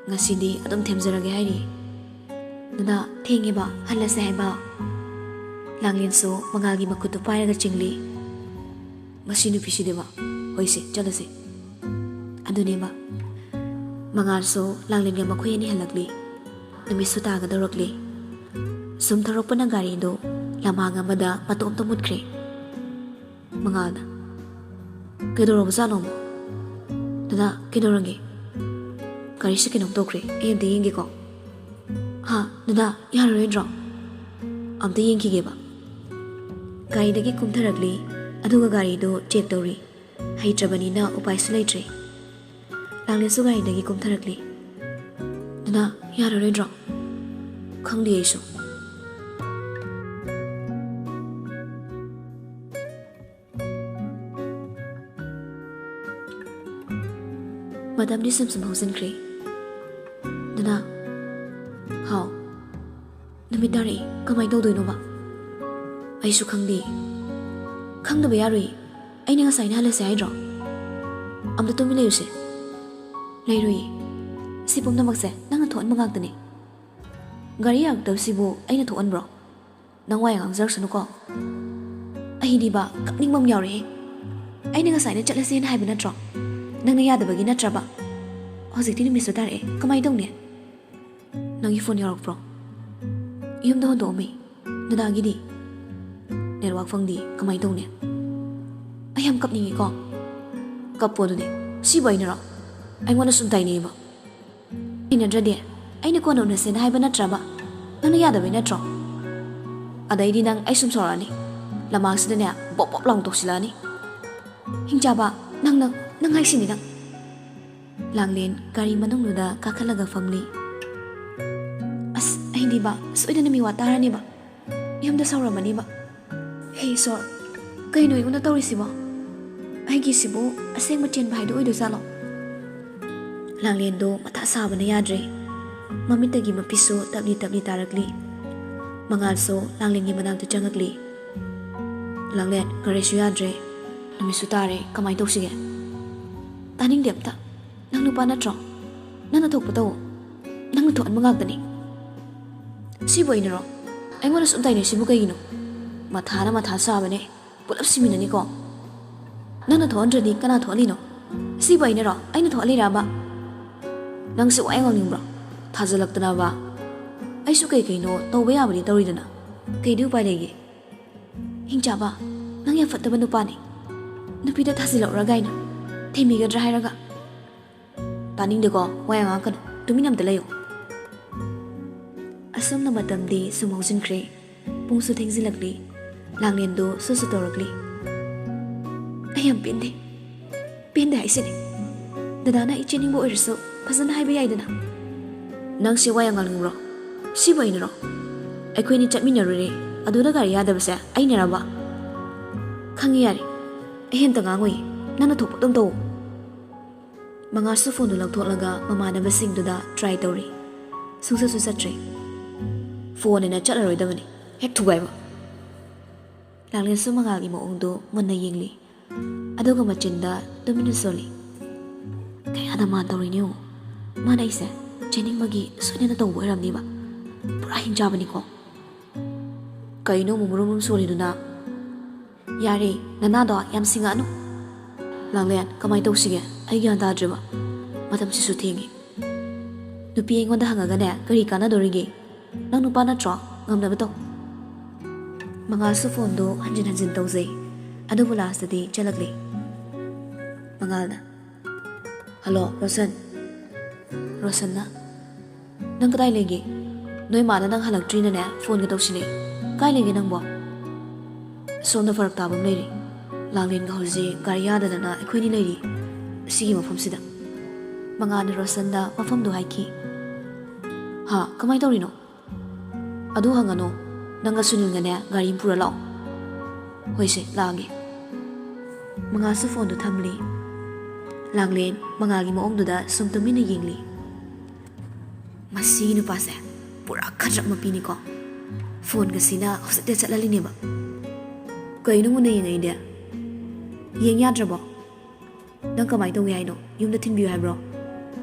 ꯉꯁꯤꯗꯤ ꯑꯗꯨꯝ ꯊꯦꯝꯖꯔꯒꯦ ꯍꯥꯏꯔꯤ꯫ ꯗꯗꯥ, ꯊꯦꯡꯉꯦꯕ, ꯍꯜꯂꯁꯦ ꯍꯥꯏꯕ꯫ ꯂꯥꯡꯂꯦꯟꯁꯨ ꯃꯉꯥꯜꯒꯤ ꯃꯈꯨꯠꯇꯨ ꯄꯥꯏꯔꯒ ꯆꯤꯡꯂꯤ꯫ ꯃꯁꯤ ꯅꯨꯄꯤꯁꯤꯗꯤꯕ, ꯍꯣꯏꯁꯦ, ꯆꯠꯂꯁꯦ꯫ ꯑꯗꯨꯅꯦꯕ꯫ ꯃꯉꯥꯜꯁꯨ ꯂꯥꯡꯂꯦꯟꯒ ꯃꯈꯣꯏ ꯑꯅꯤ ꯍꯜꯂꯛꯂꯤ꯫ ꯅꯨꯃꯤꯠꯁꯨ ꯇꯥꯒꯗꯧꯔꯛꯂꯤ꯫ ꯁꯨꯝ ꯊꯧꯔꯛꯄꯅ ꯒꯥꯔꯤꯗꯨ ꯂꯝꯍꯥꯡ ꯑꯃꯗ ꯃꯇꯣꯝꯇ ꯃꯨꯠꯈ꯭ꯔꯦ꯫ ꯃꯉꯥꯜꯅ, "ꯀꯩꯗꯧꯔꯕꯖꯥꯠꯅꯣ? ꯗꯗꯥ, ꯀꯩꯗꯧꯔꯒꯦ? ꯒꯥꯔꯤꯁꯦ ꯀꯩꯅꯣꯝ ꯇꯧꯈ꯭ꯔꯦ, ꯑꯩ ꯑꯝꯇ ꯌꯦꯡꯒꯦꯀꯣ꯫" "ꯍꯥ, ꯗꯗꯥ, ꯌꯥꯔꯔꯣꯏꯗ꯭ꯔꯣ? ꯑꯝꯇ ꯌꯦꯡꯈꯤꯒꯦꯕ꯫" ꯒꯥꯔꯤꯗꯒꯤ ꯀꯨꯝꯊꯔꯛꯂꯤ, ꯑꯗꯨꯒ ꯒꯥꯔꯤꯗꯨ ꯆꯦꯛ ꯇꯧꯔꯤ꯫ ꯍꯩꯇ꯭ꯔꯕꯅꯤꯅ ꯎꯄꯥꯏꯁꯨ ꯂꯩꯇ꯭ꯔꯦ꯫ ꯂꯥꯡꯂꯦꯟꯁꯨ ꯒꯥꯔꯤꯗꯒꯤ ꯀꯨꯝꯊꯔꯛꯂꯤ꯫ "ꯗꯗꯥ, ꯌꯥꯔꯔꯣꯏꯗ꯭ꯔꯣ?" "ꯈꯪꯗꯦ ꯑꯩꯁꯨ꯫" ꯃꯇꯝꯗꯤ ꯁꯨꯝ ꯁꯨꯝ ꯍꯧꯖꯤꯟꯈ꯭ꯔꯦ꯫ "ꯗꯗꯥ꯫" "ꯍꯥꯎ꯫" "ꯅꯨꯃꯤꯠ ꯇꯥꯔꯛꯑꯦ, ꯀꯃꯥꯏꯅ ꯇꯧꯗꯣꯏꯅꯣꯕ?" "ꯑꯩꯁꯨ ꯈꯪꯗꯦ꯫" "ꯈꯪꯗꯕ ꯌꯥꯔꯣꯏꯌꯦ꯫ ꯑꯩꯅ ꯉꯁꯥꯏꯅ ꯍꯜꯂꯁꯦ ꯍꯥꯏꯗ꯭ꯔꯣ? ꯑꯝꯇ ꯇꯨꯃꯤꯟ ꯂꯩꯌꯨꯁꯦ꯫" "ꯂꯩꯔꯣꯏꯌꯦ꯫ ꯁꯤ ꯄꯨꯝꯅꯃꯛꯁꯦ ꯅꯪꯅ ꯊꯣꯛꯍꯟꯕ ꯉꯥꯛꯇꯅꯦ꯫ ꯒꯥꯔꯤ ꯌꯥꯔꯛꯇꯕꯁꯤꯕꯨ ꯑꯩꯅ ꯊꯣꯛꯍꯟꯕ꯭ꯔꯣ? ꯅꯪ ꯋꯥ ꯌꯥꯝ ꯉꯥꯡꯖꯔꯛꯁꯅꯨꯀꯣ꯫" "ꯑꯩꯗꯤꯕ ꯀꯞꯅꯤꯡꯕ ꯑꯃ ꯌꯥꯎꯔꯛꯑꯦ꯫ ꯑꯩꯅ ꯉꯁꯥꯏꯅ ꯆꯠꯂꯁꯦꯅ ꯍꯥꯏꯕ ꯅꯠꯇ꯭ꯔꯣ? ꯅꯪꯅ ꯌꯥꯗꯕꯒꯤ ꯅꯠꯇ꯭ꯔꯕ? ꯍꯧꯖꯤꯛꯇꯤ ꯅꯨꯃꯤꯠꯁꯨ ꯇꯥꯔꯛꯑꯦ, ꯀꯃꯥꯏꯅ ꯇꯧꯅꯤ?" "ꯅꯪꯒꯤ ꯐꯣꯟ ꯌꯧꯔꯛꯄ꯭ꯔꯣ?" "ꯌꯨꯝꯗ ꯍꯣꯟꯗꯣꯛꯑꯝꯃꯤ꯫ ꯗꯗꯥꯒꯤꯗꯤ?" "ꯅꯦꯠꯋꯥꯛ ꯐꯪꯗꯦ, ꯀꯃꯥꯏꯅ ꯇꯧꯅꯤ?" "ꯑꯩ ꯌꯥꯝ ꯀꯞꯅꯤꯡꯉꯤꯀꯣ꯫" "ꯀꯞꯄꯣ ꯑꯗꯨꯗꯤ꯫ ꯁꯤꯕꯨ ꯑꯩꯅꯔꯣ? ꯑꯩꯉꯣꯟꯗ ꯁꯨꯝ ꯇꯥꯏꯅꯩꯕ꯫ ꯍꯩꯅꯗ꯭ꯔꯗꯤ ꯑꯩꯅ ꯀꯣꯟꯅ ꯎꯅꯁꯦꯅ ꯍꯥꯏꯕ ꯅꯠꯇ꯭ꯔꯕ? ꯅꯪꯅ ꯌꯥꯗꯕꯩ ꯅꯠꯇ꯭ꯔꯣ? ꯑꯗꯩꯗꯤ ꯅꯪ ꯑꯩ ꯁꯨꯝ ꯁꯥꯎꯔꯛꯑꯅꯤ꯫ ꯂꯃꯥꯡꯁꯤꯗꯅꯦ ꯕꯣꯞ ꯕꯣꯞ ꯂꯥꯎꯅ ꯇꯧꯁꯤꯜꯂꯛꯑꯅꯤ꯫ ꯍꯤꯡꯆꯥꯕ, ꯅꯪ, ꯅꯪ, ꯅꯪ ꯍꯥꯏꯁꯤꯅꯤ ꯅꯪ꯫" ꯂꯥꯡꯂꯦꯟ ꯒꯥꯔꯤ ꯃꯅꯨꯡꯗꯨꯗ ꯀꯥꯈꯠꯂꯒ ꯐꯝꯂꯤ꯫ "ꯑꯁ, ꯑꯩꯗꯤꯕ ꯁꯣꯏꯗꯅ ꯃꯤꯋꯥ ꯇꯥꯔꯅꯦꯕ꯫ ꯌꯨꯝꯗ ꯁꯥꯎꯔꯝꯃꯅꯤꯕ꯫ ꯍꯦ ꯏꯁꯣꯔ, ꯀꯩꯅꯣ ꯑꯩꯉꯣꯟꯗ ꯇꯧꯔꯤꯁꯤꯕꯣ? ꯑꯩꯒꯤꯁꯤꯕꯨ ꯑꯁꯦꯡꯕ ꯆꯦꯟꯕ ꯍꯥꯏꯗꯣ ꯑꯣꯏꯗꯣꯏꯖꯥꯠꯂꯣ?" ꯂꯥꯡꯂꯦꯟꯗꯣ ꯃꯊꯥ ꯁꯥꯕꯅ ꯌꯥꯗ꯭ꯔꯦ꯫ ꯃꯃꯤꯠꯇꯒꯤ ꯃꯄꯤꯁꯨ ꯇꯞꯂꯤ ꯇꯞꯂꯤ ꯇꯥꯔꯛꯂꯤ꯫ ꯃꯉꯥꯜꯁꯨ ꯂꯥꯡꯂꯦꯟꯒꯤ ꯃꯅꯥꯛꯇ ꯆꯪꯉꯛꯂꯤ꯫ "ꯂꯥꯡꯂꯦꯟ, ꯀꯔꯤꯁꯨ ꯌꯥꯗ꯭ꯔꯦ꯫ ꯅꯨꯃꯤꯠꯁꯨ ꯇꯥꯔꯦ, ꯀꯃꯥꯏꯅ ꯇꯧꯁꯤꯒꯦ?" "ꯇꯥꯅꯤꯡꯗꯦ ꯑꯝꯇ꯫ ꯅꯪ ꯅꯨꯄꯥ ꯅꯠꯇ꯭ꯔꯣ? ꯅꯪꯅ ꯊꯣꯛꯄ ꯇꯧ꯫ ꯅꯪꯅ ꯊꯣꯛꯍꯟꯕ ꯉꯥꯛꯇꯅꯤ꯫ ꯁꯤꯕꯨ ꯑꯩꯅꯔꯣ? ꯑꯩꯉꯣꯟꯗ ꯁꯨꯝ ꯇꯥꯏꯅꯩꯁꯤꯕꯨ ꯀꯩꯒꯤꯅꯣ? ꯃꯊꯥꯅ ꯃꯊꯥ ꯁꯥꯕꯅꯦ꯫ ꯄꯨꯂꯞ ꯁꯤꯃꯤꯟꯅꯅꯤꯀꯣ꯫ ꯅꯪꯅ ꯊꯣꯛꯍꯟꯗ꯭ꯔꯗꯤ ꯀꯅꯥ ꯊꯣꯛꯍꯜꯂꯤꯅꯣ? ꯁꯤꯕꯨ ꯑꯩꯅꯔꯣ? ꯑꯩꯅ ꯊꯣꯛꯍꯜꯂꯤꯔꯕ? ꯅꯪꯁꯦ ꯋꯥ ꯌꯥꯝ ꯉꯥꯡꯅꯤꯡꯕ꯭ꯔꯣ? ꯊꯥꯖꯜꯂꯛꯇꯅꯕ꯫ ꯑꯩꯁꯨ ꯀꯩ ꯀꯩꯅꯣ ꯇꯧꯕ ꯌꯥꯕꯗꯤ ꯇꯧꯔꯤꯗꯅ꯫ ꯀꯩꯗꯤ ꯎꯄꯥꯏ ꯂꯩꯒꯦ? ꯍꯤꯡꯆꯥꯕ, ꯅꯪ ꯌꯥꯝ ꯐꯠꯇꯕ ꯅꯨꯄꯥꯅꯤ꯫ ꯅꯨꯄꯤꯗ ꯊꯥꯖꯤꯜꯂꯛꯎꯔꯥ ꯀꯥꯏꯅ꯫ ꯊꯦꯝꯕꯤꯒꯗ꯭ꯔꯥ ꯍꯥꯏꯔꯒ꯫ ꯇꯥꯅꯤꯡꯗꯦꯀꯣ, ꯋꯥ ꯌꯥꯝ ꯉꯥꯡꯉꯛꯀꯅꯨ꯫ ꯇꯨꯃꯤꯟꯅ ꯑꯝꯇ ꯂꯩꯌꯨ꯫" ꯑꯁꯨꯝꯅ ꯃꯇꯝꯗꯤ ꯁꯨꯝ ꯍꯧꯖꯤꯟꯈ꯭ꯔꯦ꯫ ꯄꯨꯡꯁꯨ ꯊꯦꯡꯖꯤꯜꯂꯛꯂꯤ꯫ ꯂꯥꯡꯂꯦꯟꯗꯨ ꯁꯨꯁꯨ ꯇꯧꯔꯛꯂꯤ꯫ "ꯑꯩ ꯌꯥꯝ ꯄꯦꯟꯗꯦ꯫ ꯄꯦꯟꯗꯦ ꯍꯥꯏꯁꯤꯅꯤ꯫ ꯗꯗꯥꯅ ꯑꯩ ꯆꯦꯟꯅꯤꯡꯕ ꯑꯣꯏꯔꯁꯨ ꯐꯖꯅ ꯍꯥꯏꯕ ꯌꯥꯏꯗꯅ꯫" "ꯅꯪꯁꯦ ꯋꯥ ꯌꯥꯝ ꯉꯥꯡꯅꯤꯡꯕ꯭ꯔꯣ? ꯁꯤꯕꯨ ꯑꯩꯅꯔꯣ? ꯑꯩꯈꯣꯏꯅꯤ ꯆꯠꯃꯤꯟꯅꯔꯨꯔꯦ, ꯑꯗꯨꯗ ꯒꯥꯔꯤ ꯌꯥꯗꯕꯁꯦ ꯑꯩꯅꯔꯕ?" "ꯈꯪꯉꯤ, ꯌꯥꯔꯦ꯫ ꯑꯩ ꯑꯝꯇ ꯉꯥꯡꯉꯣꯏꯌꯦ꯫ ꯅꯪꯅ ꯊꯣꯛꯄ ꯑꯗꯨꯝ ꯇꯧ꯫" ꯃꯉꯥꯜꯁꯨ ꯐꯣꯟꯗꯨ ꯂꯧꯊꯣꯛꯂꯒ ꯃꯃꯥꯟꯅꯕꯁꯤꯡꯗꯨꯗ ꯇ꯭ꯔꯥꯏ ꯇꯧꯔꯤ꯫ ꯁꯨꯡꯆꯠꯁꯨ ꯆꯠꯇ꯭ꯔꯦ꯫ "ꯐꯣꯟ ꯑꯣꯏꯅ ꯆꯠꯂꯔꯣꯏꯗꯕꯅꯤ, ꯍꯦꯛ ꯊꯨꯒꯥꯏꯕ꯫" ꯂꯥꯡꯂꯦꯟꯁꯨ ꯃꯉꯥꯜꯒꯤ ꯃꯑꯣꯡꯗꯨ ꯃꯨꯟꯅ ꯌꯦꯡꯂꯤ꯫ ꯑꯗꯨꯒ ꯃꯆꯤꯟꯗ ꯇꯨꯃꯤꯟꯅ ꯁꯣꯜꯂꯤ꯫ "ꯀꯌꯥꯗ ꯃꯥꯟ ꯇꯧꯔꯤꯅꯤ ꯌꯦꯡꯉꯨ꯫ ꯃꯥꯅ ꯑꯩꯁꯦ ꯆꯦꯟꯅꯤꯡꯕꯒꯤ ꯁꯣꯏꯗꯅ ꯇꯧꯕ ꯑꯣꯏꯔꯝꯅꯤꯕ꯫ ꯄꯨꯔꯥ ꯍꯤꯡꯆꯥꯕꯅꯤꯀꯣ꯫" "ꯀꯩꯅꯣ ꯑꯃꯨꯛ ꯃꯔꯨꯝ ꯃꯔꯨꯝ ꯁꯣꯜꯂꯤꯗꯨꯅ?" "ꯌꯥꯔꯦ, ꯅꯅꯥꯗꯣ ꯌꯥꯝ ꯁꯤꯡꯉꯛꯑꯅꯨ꯫" "ꯂꯥꯡꯂꯦꯟ, ꯀꯃꯥꯏꯅ ꯇꯧꯁꯤꯒꯦ? ꯑꯩ ꯒ꯭ꯌꯥꯟ ꯇꯥꯗ꯭ꯔꯦꯕ꯫ ꯃꯇꯝꯁꯤꯁꯨ ꯊꯦꯡꯉꯦ꯫ ꯅꯨꯄꯤ ꯑꯩꯉꯣꯟꯗ ꯍꯪꯉꯒꯅꯦ ꯀꯔꯤ ꯀꯥꯟꯅꯗꯣꯔꯤꯒꯦ? ꯅꯪ ꯅꯨꯄꯥ ꯅꯠꯇ꯭ꯔꯣ? ꯉꯝꯅꯕ ꯇꯧ꯫" ꯃꯉꯥꯜꯁꯨ ꯐꯣꯟꯗꯣ ꯍꯟꯖꯤꯟ ꯍꯟꯖꯤꯟ ꯇꯧꯖꯩ, ꯑꯗꯨꯕꯨ ꯂꯥꯁꯇꯗꯤ ꯆꯠꯂꯛꯂꯦ꯫ ꯃꯉꯥꯜꯅ, "ꯍꯜꯂꯣ, ꯔꯣꯁꯟ꯫" ꯔꯣꯁꯟꯅ, "ꯅꯪ ꯀꯗꯥꯏ ꯂꯩꯒꯦ? ꯅꯣꯏ ꯃꯥꯅ ꯅꯪ ꯍꯜꯂꯛꯇ꯭ꯔꯤꯅꯅꯦ ꯐꯣꯟꯒ ꯇꯧꯁꯤꯜꯂꯛꯑꯦ꯫ ꯀꯥꯏ ꯂꯩꯒꯦ ꯅꯪꯕꯣ?" "ꯁꯣꯝꯗ ꯐꯔꯛ ꯇꯥꯕ ꯑꯃ ꯂꯩꯔꯦ꯫ ꯂꯥꯡꯂꯦꯟꯒ ꯍꯧꯖꯤꯛ ꯒꯥꯔꯤ ꯌꯥꯗꯗꯅ ꯑꯩꯈꯣꯏꯅꯤ ꯂꯩꯔꯤ, ꯁꯤꯒꯤ ꯃꯐꯝꯁꯤꯗ꯫" ꯃꯉꯥꯜꯅ ꯔꯣꯁꯟꯗ ꯃꯐꯝꯗꯨ ꯍꯥꯏꯈꯤ꯫ "ꯍꯥ, ꯀꯃꯥꯏꯅ ꯇꯧꯔꯤꯅꯣ?" "ꯑꯗꯨ ꯍꯪꯒꯅꯣ, ꯅꯪꯒ ꯁꯨꯅꯤꯜꯒꯅꯦ ꯒꯥꯔꯤ ꯑꯃ ꯄꯨꯔ ꯂꯥꯛꯑꯣ꯫" "ꯍꯣꯏꯁꯦ, ꯂꯥꯛꯑꯒꯦ꯫" ꯃꯉꯥꯜꯁꯨ ꯐꯣꯟꯗꯨ ꯊꯝꯂꯤ꯫ ꯂꯥꯡꯂꯦꯟ ꯃꯉꯥꯜꯒꯤ ꯃꯑꯣꯡꯗꯨꯗ ꯁꯨꯝ ꯇꯨꯃꯤꯟꯅ ꯌꯦꯡꯂꯤ꯫ ꯃꯁꯤ ꯅꯨꯄꯥꯁꯦ ꯄꯨꯔꯥ ꯈꯗ꯭ꯔꯛ ꯃꯄꯤꯅꯤꯀꯣ꯫ ꯐꯣꯟꯒꯁꯤꯅ ꯍꯧꯖꯤꯛꯇ ꯆꯠꯍꯜꯂꯤꯅꯦꯕ꯫ ꯀꯩꯅꯣ ꯃꯨꯟꯅ ꯌꯦꯡꯉꯛꯏꯗꯤ? ꯌꯦꯡ ꯌꯥꯗ꯭ꯔꯕꯣ? ꯅꯪ ꯀꯃꯥꯏꯅ ꯇꯧꯒꯦ ꯍꯥꯏꯅꯣ? ꯌꯨꯝꯗ ꯊꯤꯟꯕꯤꯌꯨ ꯍꯥꯏꯕ꯭ꯔꯣ?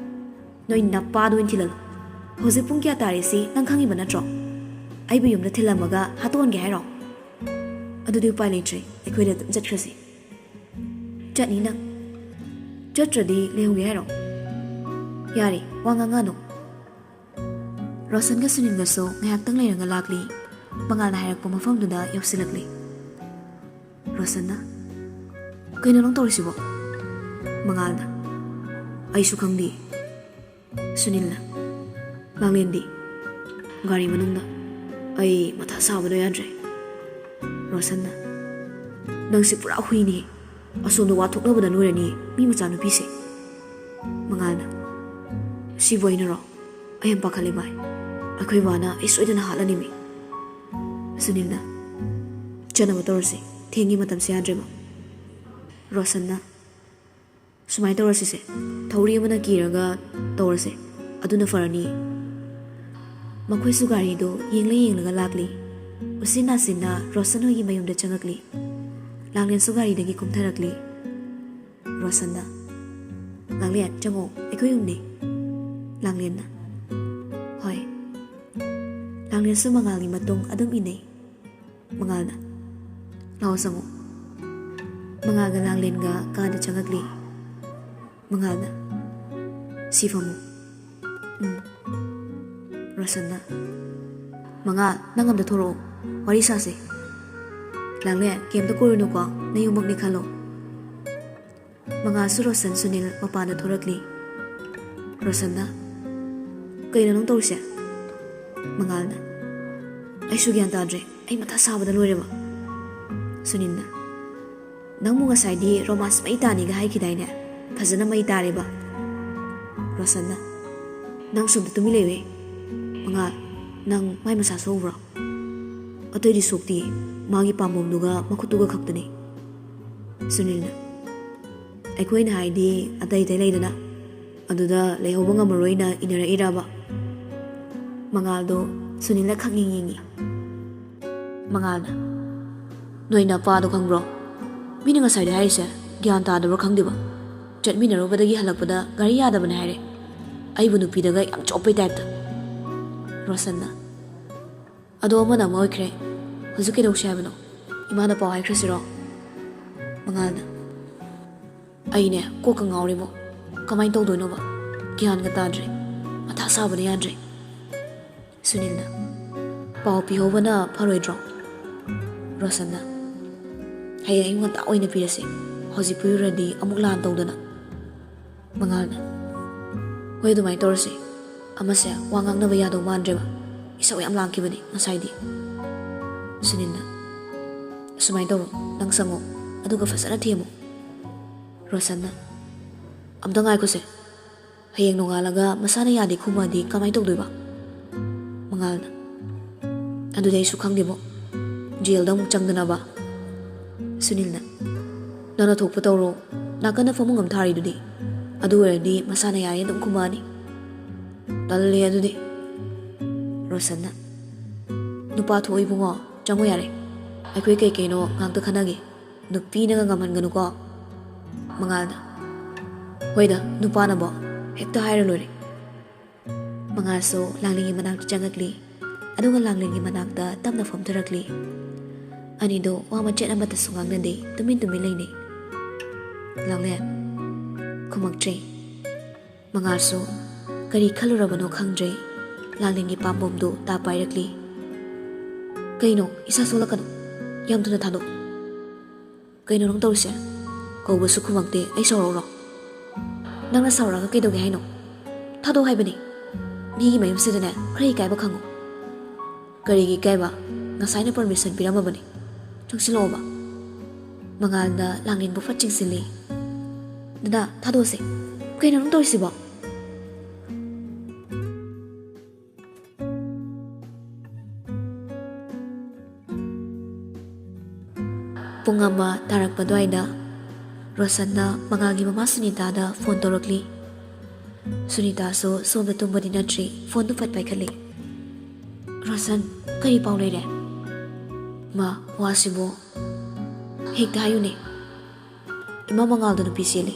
ꯅꯣꯏ ꯅꯄꯥꯗꯣ ꯑꯣꯏꯅ ꯊꯤꯜꯍꯜꯂꯣ꯫ ꯍꯧꯖꯤꯛ ꯄꯨꯡ ꯀꯌꯥ ꯇꯥꯔꯦ ꯁꯤ ꯅꯪ ꯈꯪꯉꯤꯕ ꯅꯠꯇ꯭ꯔꯣ? ꯑꯩꯕꯨ ꯌꯨꯝꯗ ꯊꯤꯜꯂꯝꯃꯒ ꯍꯥꯠꯇꯣꯛꯍꯟꯒꯦ ꯍꯥꯏꯔꯣ? ꯑꯗꯨꯗꯤ ꯎꯄꯥꯏ ꯂꯩꯇ꯭ꯔꯦ, ꯑꯩꯈꯣꯏꯗ ꯑꯗꯨꯝ ꯆꯠꯈ꯭ꯔꯁꯤ꯫ ꯆꯠꯅꯤ ꯅꯪ? ꯆꯠꯇ꯭ꯔꯗꯤ ꯂꯩꯍꯧꯒꯦ ꯍꯥꯏꯔꯣ? ꯌꯥꯔꯦ, ꯋꯥ ꯉꯥꯡꯉꯅꯨ꯫ ꯔꯣꯁꯟꯒ ꯁꯨꯅꯤꯜꯒꯁꯨ ꯉꯥꯏꯍꯥꯛꯇꯪ ꯂꯩꯔꯒ ꯂꯥꯛꯂꯤ꯫ ꯃꯉꯥꯜꯅ ꯍꯥꯏꯔꯛꯄ ꯃꯐꯝꯗꯨꯗ ꯌꯧꯁꯤꯜꯂꯛꯂꯤ꯫ ꯔꯣꯁꯟꯅ, "ꯀꯩꯅꯣ ꯅꯪ ꯇꯧꯔꯤꯁꯤꯕꯣ?" ꯃꯉꯥꯜꯅ, "ꯑꯩꯁꯨ ꯈꯪꯗꯦ꯫" ꯁꯨꯅꯤꯜꯅ, "ꯂꯥꯡꯂꯦꯟꯗꯤ?" "ꯒꯥꯔꯤ ꯃꯅꯨꯡꯗ꯫ ꯑꯩ ꯃꯊꯥ ꯁꯥꯕꯗꯣ ꯌꯥꯗ꯭ꯔꯦ꯫" ꯔꯣꯁꯟꯅ, "ꯅꯪꯁꯦ ꯄꯨꯔꯥ ꯍꯨꯏꯅꯤ꯫ ꯑꯁꯣꯝꯗ ꯋꯥ ꯊꯣꯛꯅꯕꯗ ꯂꯣꯏꯔꯅꯤ ꯃꯤ ꯃꯆꯥꯅꯨꯄꯤꯁꯦ꯫" ꯃꯉꯥꯜꯅ, "ꯁꯤꯕꯨ ꯑꯩꯅꯔꯣ? ꯑꯩ ꯌꯥꯝ ꯄꯥꯈꯠꯂꯦ ꯚꯥꯏ꯫ ꯑꯩꯈꯣꯏ ꯕꯥꯅ ꯑꯩ ꯁꯣꯏꯗꯅ ꯍꯥꯠꯂꯅꯤꯃꯤ꯫" ꯁꯨꯅꯤꯜꯅ, "ꯆꯠꯅꯕ ꯇꯧꯔꯁꯤ, ꯊꯦꯡꯉꯤ, ꯃꯇꯝꯁꯦ ꯌꯥꯗ꯭ꯔꯦꯕ꯫" ꯔꯣꯁꯟꯅ, "ꯁꯨꯃꯥꯏꯅ ꯇꯧꯔꯁꯤꯁꯦ, ꯊꯧꯔꯤ ꯑꯃꯅ ꯀꯤꯔꯒ ꯇꯧꯔꯁꯦ, ꯑꯗꯨꯅ ꯐꯔꯅꯤꯌꯦ꯫" ꯃꯈꯣꯏꯁꯨ ꯒꯥꯔꯤꯗꯨ ꯌꯦꯡꯂ ꯌꯦꯡꯂꯒ ꯂꯥꯛꯂꯤ꯫ ꯎꯆꯤꯟ ꯅꯥꯆꯤꯟꯅ ꯔꯣꯁꯟ ꯍꯣꯏꯒꯤ ꯃꯌꯨꯝꯗ ꯆꯪꯉꯛꯂꯤ꯫ ꯂꯥꯡꯂꯦꯟꯁꯨ ꯒꯥꯔꯤꯗꯒꯤ ꯀꯨꯝꯊꯔꯛꯂꯤ꯫ ꯔꯣꯁꯟꯅ, "ꯂꯥꯡꯂꯦꯟ, ꯆꯪꯉꯣ, ꯑꯩꯈꯣꯏ ꯌꯨꯝꯅꯤ꯫" ꯂꯥꯡꯂꯦꯟꯅ, "ꯍꯣꯏ꯫" ꯂꯥꯡꯂꯦꯟꯁꯨ ꯃꯉꯥꯜꯒꯤ ꯃꯇꯨꯡ ꯑꯗꯨꯝ ꯏꯟꯅꯩ꯫ ꯃꯉꯥꯜꯅ, "ꯂꯥꯛꯑꯣ, ꯆꯪꯉꯣ꯫" ꯃꯉꯥꯜꯒ ꯂꯥꯡꯂꯦꯟꯒ ꯀꯥꯗ ꯆꯪꯉꯛꯂꯤ꯫ ꯃꯉꯥꯜꯅ, "ꯁꯤ ꯐꯝꯃꯨ꯫" "ꯎꯝ꯫" ꯔꯣꯁꯟꯅ, "ꯃꯉꯥꯜ, ꯅꯪ ꯑꯝꯇ ꯊꯣꯔꯛꯑꯣ, ꯋꯥꯔꯤ ꯁꯥꯁꯦ꯫" "ꯂꯥꯡꯂꯦꯟ, ꯀꯩꯝꯇ ꯀꯣꯏꯔꯨꯅꯨꯀꯣ, ꯅꯌꯨꯝꯃꯛꯅꯤ ꯈꯜꯂꯣ꯫" ꯃꯉꯥꯜꯁꯨ ꯔꯣꯁꯟ, ꯁꯨꯅꯤꯜ ꯃꯄꯥꯟꯗ ꯊꯣꯔꯛꯂꯤ꯫ ꯔꯣꯁꯟꯅ, "ꯀꯩꯅꯣ ꯅꯪ ꯇꯧꯔꯤꯁꯦ?" ꯃꯉꯥꯜꯅ, "ꯑꯩꯁꯨ ꯒ꯭ꯌꯥꯟ ꯇꯥꯗ꯭ꯔꯦ, ꯑꯩ ꯃꯊꯥ ꯁꯥꯕꯗ ꯂꯣꯏꯔꯦꯕ꯫" ꯁꯨꯅꯤꯜꯅ, "ꯅꯪꯕꯨ ꯉꯁꯥꯏꯗꯤ ꯔꯣꯃꯥꯟꯁ ꯃꯩ ꯇꯥꯅꯤꯒ ꯍꯥꯏꯈꯤꯗꯥꯏꯅꯦ? ꯐꯖꯅ ꯃꯩ ꯇꯥꯔꯦꯕ꯫" ꯔꯣꯁꯟꯅ, "ꯅꯪ ꯁꯣꯝꯗ ꯇꯨꯃꯤꯟ ꯂꯩꯌꯨꯍꯦ꯫ ꯃꯉꯥꯜ, ꯅꯪ ꯃꯥꯏ ꯃꯁꯥ ꯁꯣꯛꯎꯕ꯭ꯔꯣ?" "ꯑꯇꯩꯗꯤ ꯁꯣꯛꯇꯤꯌꯦ, ꯃꯥꯒꯤ ꯄꯥꯝꯕꯣꯝꯗꯨꯒ ꯃꯈꯨꯠꯇꯨꯒ ꯈꯛꯇꯅꯤ꯫" ꯁꯨꯅꯤꯜꯅ, ꯑꯩꯈꯣꯏꯅ ꯍꯥꯏꯗꯤ ꯑꯇꯩ ꯑꯇꯩ ꯂꯩꯗꯅ, ꯑꯗꯨꯗ ꯂꯩꯍꯧꯕ ꯉꯝꯃꯔꯣꯏꯅ ꯏꯟꯅꯔꯛꯏꯔꯕ? ꯃꯉꯥꯜꯗꯣ ꯁꯨꯅꯤꯜꯅ ꯈꯪꯌꯦꯡ ꯌꯦꯡꯉꯤ꯫ ꯃꯉꯥꯜꯅ, "ꯅꯣꯏ ꯅꯄꯥꯗꯣ ꯈꯪꯕ꯭ꯔꯣ? ꯃꯤꯅ ꯉꯁꯥꯏꯗ ꯍꯥꯏꯔꯤꯁꯦ ꯒ꯭ꯌꯥꯟ ꯇꯥꯗꯕ꯭ꯔꯥ ꯈꯪꯗꯦꯕ꯫ ꯆꯠꯃꯤꯟꯅꯔꯨꯕꯗꯒꯤ ꯍꯜꯂꯛꯄꯗ ꯒꯥꯔꯤ ꯌꯥꯗꯕꯅꯦ ꯍꯥꯏꯔꯦ꯫ ꯑꯩꯕꯨ ꯅꯨꯄꯤꯗꯒ ꯌꯥꯝ ꯆꯣꯞꯄꯩ ꯇꯥꯏꯞꯇ꯫" ꯔꯣꯁꯟꯅ, "ꯑꯗꯣ ꯑꯃꯅ ꯑꯃ ꯑꯣꯏꯈ꯭ꯔꯦ꯫ ꯍꯧꯖꯤꯛ ꯀꯩꯗꯧꯁꯦ ꯍꯥꯏꯕꯅꯣ? ꯏꯃꯥꯗ ꯄꯥꯎ ꯍꯥꯏꯈ꯭ꯔꯁꯤꯔꯣ?" ꯃꯉꯥꯜꯅ, "ꯑꯩꯅꯦ ꯀꯣꯛꯀ ꯉꯥꯎꯔꯦꯕꯣ꯫ ꯀꯃꯥꯏꯅ ꯇꯧꯗꯣꯏꯅꯣꯕ? ꯒ꯭ꯌꯥꯟꯒ ꯇꯥꯗ꯭ꯔꯦ꯫ ꯃꯊꯥ ꯁꯥꯕꯅ ꯌꯥꯗ꯭ꯔꯦ꯫" ꯁꯨꯅꯤꯜꯅ, "ꯄꯥꯎ ꯄꯤꯍꯧꯕꯅ ꯐꯔꯣꯏꯗ꯭ꯔꯣ?" ꯔꯣꯁꯟꯅ, "ꯍꯌꯦꯡ ꯑꯌꯨꯛ ꯉꯟꯇꯥ ꯑꯣꯏꯅ ꯄꯤꯔꯁꯦ꯫ ꯍꯧꯖꯤꯛ ꯄꯤꯔꯨꯔꯗꯤ ꯑꯃꯨꯛ ꯂꯥꯟ ꯇꯧꯗꯅ꯫" ꯃꯉꯥꯜꯅ, "ꯍꯣꯏ, ꯑꯗꯨꯃꯥꯏꯅ ꯇꯧꯔꯁꯦ꯫ ꯑꯃꯁꯦ ꯋꯥ ꯉꯥꯡꯅꯕ ꯌꯥꯗꯧ ꯃꯥꯟꯗ꯭ꯔꯦꯕ꯫ ꯏꯁꯧ ꯌꯥꯝ ꯂꯥꯡꯈꯤꯕꯅꯤ ꯉꯁꯥꯏꯗꯤ꯫" ꯁꯨꯅꯤꯜꯅ, "ꯁꯨꯃꯥꯏꯅ ꯇꯧꯔꯣ, ꯅꯪ ꯆꯪꯉꯣ, ꯑꯗꯨꯒ ꯐꯖꯅ ꯊꯦꯝꯃꯨ꯫" ꯔꯣꯁꯟꯅ, "ꯑꯝꯇ ꯉꯥꯏꯈꯣꯁꯦ꯫ ꯍꯌꯦꯡ ꯅꯣꯡꯉꯥꯜꯂꯒ ꯃꯁꯥꯅ ꯌꯥꯗꯦ ꯈꯨꯝꯃꯛꯑꯗꯤ ꯀꯃꯥꯏꯅ ꯇꯧꯗꯣꯏꯕ?" ꯃꯉꯥꯜꯅ, "ꯑꯗꯨꯗꯤ ꯑꯩꯁꯨ ꯈꯪꯗꯦꯕꯣ꯫ ꯖꯦꯜꯗ ꯑꯃꯨꯛ ꯆꯪꯗꯅꯕ꯫" ꯁꯨꯅꯤꯜꯅ, "ꯅꯪꯅ ꯊꯣꯛꯄ ꯇꯧꯔꯣ꯫ ꯅꯥꯀꯟꯗ ꯐꯃꯨꯡ ꯑꯃ ꯊꯥꯔꯤꯗꯨꯗꯤ꯫ ꯑꯗꯨ ꯑꯣꯏꯔꯗꯤ ꯃꯁꯥꯅ ꯌꯥꯏ ꯑꯗꯨꯝ ꯈꯨꯝꯃꯛꯑꯅꯤ꯫" "ꯇꯜꯂꯦ ꯑꯗꯨꯗꯤ꯫" ꯔꯣꯁꯟꯅ, "ꯅꯨꯄꯥ ꯊꯣꯛꯑꯣ ꯏꯕꯨꯡꯉꯣ, ꯆꯪꯉꯣ ꯌꯥꯔꯦ꯫ ꯑꯩꯈꯣꯏ ꯀꯩ ꯀꯩꯅꯣ ꯉꯥꯛꯇ ꯈꯟꯅꯒꯦ꯫ ꯅꯨꯄꯤꯅꯒ ꯉꯝꯍꯟꯒꯅꯨꯀꯣ꯫" ꯃꯉꯥꯜꯅ, "ꯍꯣꯏꯗ, ꯅꯨꯄꯥꯅꯕꯣ꯫ ꯍꯦꯛꯇ ꯍꯥꯏꯔ ꯂꯣꯏꯔꯦ꯫" ꯃꯉꯥꯜꯁꯨ ꯂꯥꯡꯂꯦꯟꯒꯤ ꯃꯅꯥꯛꯇ ꯆꯪꯉꯛꯂꯤ꯫ ꯑꯗꯨꯒ ꯂꯥꯡꯂꯦꯟꯒꯤ ꯃꯅꯥꯛꯇ ꯇꯞꯅ ꯐꯝꯊꯔꯛꯂꯤ꯫ ꯑꯅꯤꯗꯣ ꯋꯥ ꯃꯆꯦꯠ ꯑꯃꯠꯇꯁꯨ ꯉꯥꯡꯅꯗꯦ, ꯇꯨꯃꯤꯟ ꯇꯨꯃꯤꯟ ꯂꯩꯅꯩ꯫ ꯂꯥꯡꯂꯦꯟ ꯈꯨꯝꯃꯛꯇ꯭ꯔꯦ꯫ ꯃꯉꯥꯜꯁꯨ ꯀꯔꯤ ꯈꯜꯂꯨꯔꯕꯅꯣ ꯈꯪꯗ꯭ꯔꯦ, ꯂꯥꯡꯂꯦꯟꯒꯤ ꯄꯥꯝꯕꯣꯝꯗꯨ ꯇꯥ ꯄꯥꯏꯔꯛꯂꯤ꯫ "ꯀꯩꯅꯣ, ꯏꯁꯥ ꯁꯣꯛꯂꯛꯀꯅꯨ, ꯌꯥꯝ ꯊꯨꯅ ꯊꯥꯗꯣꯛ꯫" "ꯀꯩꯅꯣ ꯅꯪ ꯇꯧꯔꯤꯁꯦ? ꯀꯧꯕꯁꯨ ꯈꯨꯝꯃꯛꯇꯦ, ꯑꯩ ꯁꯥꯎꯔꯛꯎꯔꯣ?" "ꯅꯪꯅ ꯁꯥꯎꯔꯛꯑꯒ ꯀꯩꯗꯧꯒꯦ ꯍꯥꯏꯅꯣ? ꯊꯥꯗꯣꯛ ꯍꯥꯏꯕꯅꯤ꯫ ꯃꯤꯒꯤ ꯃꯌꯨꯝꯁꯤꯗꯅꯦ ꯈꯔ ꯏꯀꯥꯏꯕ ꯈꯪꯉꯨ꯫" "ꯀꯔꯤꯒꯤ ꯏꯀꯥꯏꯕ? ꯉꯁꯥꯏꯅ ꯄꯔꯃꯤꯁꯟ ꯄꯤꯔꯝꯃꯕꯅꯤ꯫ ꯆꯪꯁꯤꯜꯂꯛꯑꯣꯕ꯫" ꯃꯉꯥꯜꯅ ꯂꯥꯡꯂꯦꯟꯕꯨ ꯐꯠ ꯆꯤꯡꯁꯤꯜꯂꯤ꯫ "ꯗꯗꯥ, ꯊꯥꯗꯣꯛꯑꯁꯦ꯫" "ꯀꯩꯅꯣ ꯅꯪ ꯇꯧꯔꯤꯁꯤꯕꯣ?" ꯄꯨꯡ ꯑꯃ ꯇꯥꯔꯛꯄ ꯑꯗꯨꯋꯥꯏꯗ ꯔꯣꯁꯟꯅ ꯃꯉꯥꯜꯒꯤ ꯃꯃꯥ ꯁꯨꯅꯤꯇꯥꯗ ꯐꯣꯟ ꯇꯧꯔꯛꯂꯤ꯫ ꯁꯨꯅꯤꯇꯥꯁꯨ ꯁꯣꯝꯗ ꯇꯨꯝꯕꯗꯤ ꯅꯠꯇ꯭ꯔꯤ, ꯐꯣꯟꯗꯨ ꯐꯠ ꯄꯥꯏꯈꯠꯂꯤ꯫ "ꯔꯣꯁꯟ, ꯀꯔꯤ ꯄꯥꯎ ꯂꯩꯔꯦ?" "ꯃꯥ, ꯋꯥꯁꯤꯕꯨ ꯍꯦꯛꯇ ꯍꯥꯏꯌꯨꯅꯦ꯫" "ꯏꯃꯥ, ꯃꯉꯥꯜꯗꯣ ꯅꯨꯄꯤ ꯆꯦꯜꯂꯦ꯫"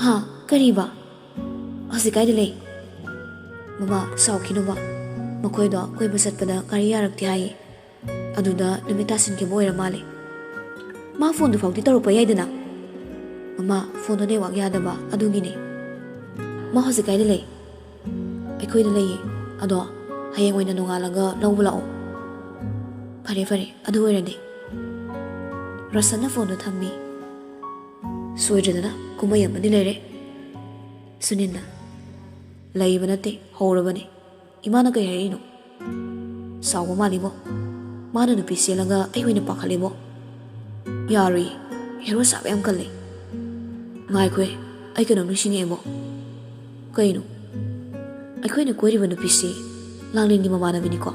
"ꯍꯥ? ꯀꯔꯤꯕ? ꯍꯧꯖꯤꯛ ꯀꯥꯏꯗ ꯂꯩ?" "ꯃꯃꯥ, ꯁꯥꯎꯈꯤꯅꯨꯕ꯫ ꯃꯈꯣꯏꯗꯣ ꯀꯣꯏꯕ ꯆꯠꯄꯗ ꯒꯥꯔꯤ ꯌꯥꯔꯛꯇꯦ ꯍꯥꯏꯌꯦ꯫ ꯑꯗꯨꯗ ꯅꯨꯃꯤꯠ ꯇꯥꯁꯤꯟꯈꯤꯕ ꯑꯣꯏꯔ ꯃꯥꯜꯂꯦ꯫ ꯃꯥ ꯐꯣꯟꯗꯨ ꯐꯥꯎꯗꯤ ꯇꯧꯔꯛꯄ ꯌꯥꯏꯗꯅ꯫" "ꯃꯃꯥ, ꯐꯣꯟꯗꯣ ꯅꯦꯠꯋꯥꯛ ꯌꯥꯗꯕ ꯑꯗꯨꯒꯤꯅꯦ꯫" "ꯃꯥ ꯍꯧꯖꯤꯛ ꯀꯥꯏꯗ ꯂꯩ?" "ꯑꯩꯈꯣꯏꯗ ꯂꯩꯌꯦ꯫ ꯑꯗꯣ ꯍꯌꯦꯡ ꯑꯣꯏꯅ ꯅꯣꯡꯉꯥꯜꯂꯒ ꯂꯧꯕ ꯂꯥꯛꯑꯣ꯫" "ꯐꯔꯦ, ꯐꯔꯦ, ꯑꯗꯨ ꯑꯣꯏꯔꯗꯤ꯫" ꯔꯣꯁꯟꯅ ꯐꯣꯟꯗꯨ ꯊꯝꯃꯤ꯫ ꯁꯣꯏꯗ꯭ꯔꯗꯅ ꯀꯨꯝꯍꯩ ꯑꯃꯗꯤ ꯂꯩꯔꯦ꯫ ꯁꯨꯅꯤꯜꯅ, "ꯂꯩꯕ ꯅꯠꯇꯦ, ꯍꯧꯔꯕꯅꯦ꯫ ꯏꯃꯥꯅ ꯀꯩ ꯍꯥꯏꯔꯛꯏꯅꯣ? ꯁꯥꯎꯕ ꯃꯥꯜꯂꯤꯕꯣ꯫ ꯃꯥꯅ ꯅꯨꯄꯤ ꯆꯦꯜꯂꯒ ꯑꯩ ꯑꯣꯏꯅ ꯄꯥꯈꯠꯂꯦꯕꯣ꯫ ꯌꯥꯔꯣꯏꯌꯦ, ꯍꯦꯔꯣ ꯁꯥꯕ ꯌꯥꯝ ꯀꯜꯂꯦ꯫ ꯉꯥꯏꯈꯣꯍꯦ, ꯑꯩ ꯀꯩꯅꯣꯝ ꯅꯤꯡꯁꯤꯡꯉꯛꯑꯦꯕꯣ꯫" "ꯀꯩꯅꯣ?" "ꯑꯩꯈꯣꯏꯅ ꯀꯣꯏꯔꯤꯕ ꯅꯨꯄꯤꯁꯤ ꯂꯥꯡꯂꯦꯟꯒꯤ ꯃꯃꯥꯟꯅꯕꯤꯅꯤꯀꯣ?"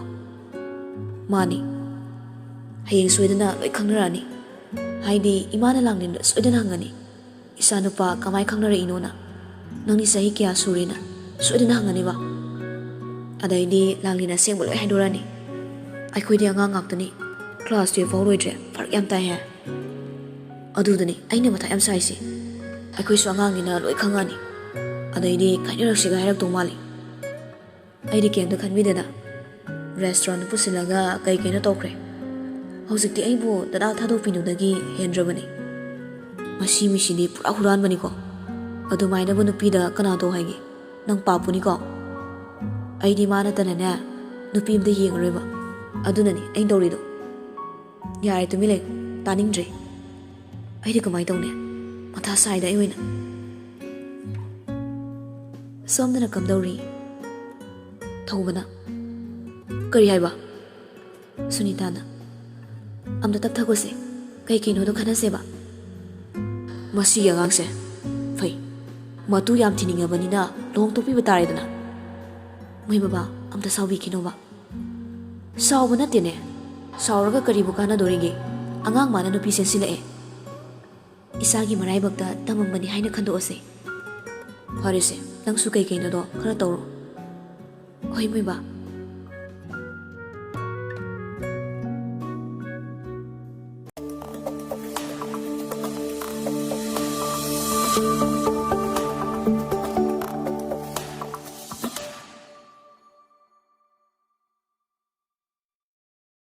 "ꯃꯥꯅꯤ꯫ ꯍꯌꯦꯡ ꯁꯣꯏꯗꯅ ꯂꯣꯏ ꯈꯪꯅꯔꯛꯑꯅꯤ꯫ ꯍꯥꯏꯗꯤ ꯏꯃꯥꯅ ꯂꯥꯡꯂꯦꯟꯗ ꯁꯣꯏꯗꯅ ꯍꯪꯉꯅꯤ, 'ꯏꯆꯥꯅꯨꯄꯥ ꯀꯃꯥꯏ ꯈꯪꯅꯔꯛꯏꯅꯣꯅ? ꯅꯪꯗꯤ ꯆꯍꯤ ꯀꯌꯥ ꯁꯨꯔꯦꯅ?' ꯁꯣꯏꯗꯅ ꯍꯪꯉꯅꯤꯕ꯫ ꯑꯗꯩꯗꯤ ꯂꯥꯡꯂꯦꯟ ꯑꯁꯦꯡꯕ ꯂꯣꯏ ꯍꯥꯏꯗꯣꯔꯛꯑꯅꯤ꯫ ꯑꯩꯈꯣꯏꯗꯤ ꯑꯉꯥꯡ ꯉꯥꯛꯇꯅꯤ, ꯀ꯭ꯂꯥꯁ ꯇꯨꯌꯦꯜꯐ ꯐꯥꯎ ꯂꯣꯏꯗ꯭ꯔꯦ, ꯐꯔꯛ ꯌꯥꯝ ꯇꯥꯏ ꯍꯥꯏ꯫ ꯑꯗꯨꯗꯅꯤ ꯑꯩꯅ ꯃꯊꯥ ꯌꯥꯝ ꯁꯥꯏꯁꯦ꯫ ꯑꯩꯈꯣꯏꯁꯨ ꯑꯉꯥꯡꯅꯤꯅ ꯂꯣꯏ ꯈꯪꯉꯛꯑꯅꯤ꯫ ꯑꯗꯩꯗꯤ ꯀꯥꯏꯅꯔꯛꯁꯤꯒ ꯍꯥꯏꯔꯛꯇꯧ ꯃꯥꯜꯂꯤ꯫" ꯑꯩꯗꯤ ꯀꯩꯝꯇ ꯈꯟꯕꯤꯗꯦꯗ꯫ ꯔꯦꯁꯇꯨꯔꯦꯟꯠ ꯄꯨꯁꯤꯜꯂꯒ ꯀꯩ ꯀꯩꯅꯣ ꯇꯧꯈ꯭ꯔꯦ꯫ ꯍꯧꯖꯤꯛꯇꯤ ꯑꯩꯕꯨ ꯗꯗꯥ ꯊꯥꯗꯣꯛꯄꯤꯅꯨꯗꯒꯤ ꯍꯦꯟꯗ꯭ꯔꯕꯅꯤ꯫ ꯃꯁꯤ ꯃꯤꯁꯤꯗꯤ ꯄꯨꯔꯥ ꯍꯨꯔꯥꯟꯕꯅꯤꯀꯣ꯫ ꯑꯗꯨꯃꯥꯏꯅꯕꯨ ꯅꯨꯄꯤꯗ ꯀꯅꯥ ꯇꯧ ꯍꯥꯏꯒꯦ? ꯅꯪ ꯄꯥꯞꯄꯨꯅꯤꯀꯣ꯫ ꯑꯩꯗꯤ ꯃꯥ ꯅꯠꯇꯅꯅꯦ ꯅꯨꯄꯤ ꯑꯝꯇ ꯌꯦꯡꯉꯔꯣꯏꯕ꯫ ꯑꯗꯨꯅꯅꯤ ꯑꯩꯅ ꯇꯧꯔꯤꯗꯣ꯫ ꯌꯥꯔꯦ, ꯇꯨꯃꯤꯟ ꯂꯩꯌꯨ꯫ ꯇꯥꯅꯤꯡꯗ꯭ꯔꯦ꯫ ꯑꯩꯗꯤ ꯀꯃꯥꯏ ꯇꯧꯅꯤ? ꯃꯊꯥ ꯁꯥꯏꯗ ꯑꯩ ꯑꯣꯏꯅ꯫ ꯁꯣꯝꯗꯅ ꯀꯝꯗꯧꯔꯤ? ꯊꯧꯕꯅ, "ꯀꯔꯤ ꯍꯥꯏꯕ?" ꯁꯨꯅꯤꯇꯥꯅ, "ꯑꯝꯇ ꯇꯞꯊꯒꯣꯁꯦ, ꯀꯩ ꯀꯩꯅꯣꯗꯣ ꯈꯟꯅꯁꯦꯕ꯫" ꯃꯁꯤꯒꯤ ꯑꯉꯥꯡꯁꯦ ꯐꯩ, ꯃꯇꯨ ꯌꯥꯝ ꯊꯤꯅꯤꯡꯉꯕꯅꯤꯅ ꯂꯨꯍꯣꯡ ꯇꯣꯛꯄꯤꯕ ꯇꯥꯔꯦꯗꯅ꯫ ꯃꯣꯏ ꯕꯕꯥ, ꯑꯝꯇ ꯁꯥꯎꯕꯤꯈꯤꯅꯣꯕ꯫ ꯁꯥꯎꯕ ꯅꯠꯇꯦꯅꯦ, ꯁꯥꯎꯔꯒ ꯀꯔꯤꯕꯨ ꯀꯥꯟꯅꯗꯣꯔꯤꯒꯦ? ꯑꯉꯥꯡ ꯃꯥꯅ ꯅꯨꯄꯤ ꯆꯦꯟꯁꯤꯜꯂꯛꯑꯦ꯫ ꯏꯁꯥꯒꯤ ꯃꯔꯥꯏꯕꯛꯇ ꯇꯝꯃꯝꯕꯅꯤ ꯍꯥꯏꯅ ꯈꯟꯗꯣꯛꯑꯁꯦ꯫ ꯐꯔꯦꯁꯦ, ꯅꯪꯁꯨ ꯀꯩ ꯀꯩꯅꯣꯗꯣ ꯈꯔ ꯇꯧꯔꯣ꯫ ꯍꯣꯏ, ꯃꯣꯏꯕꯥ꯫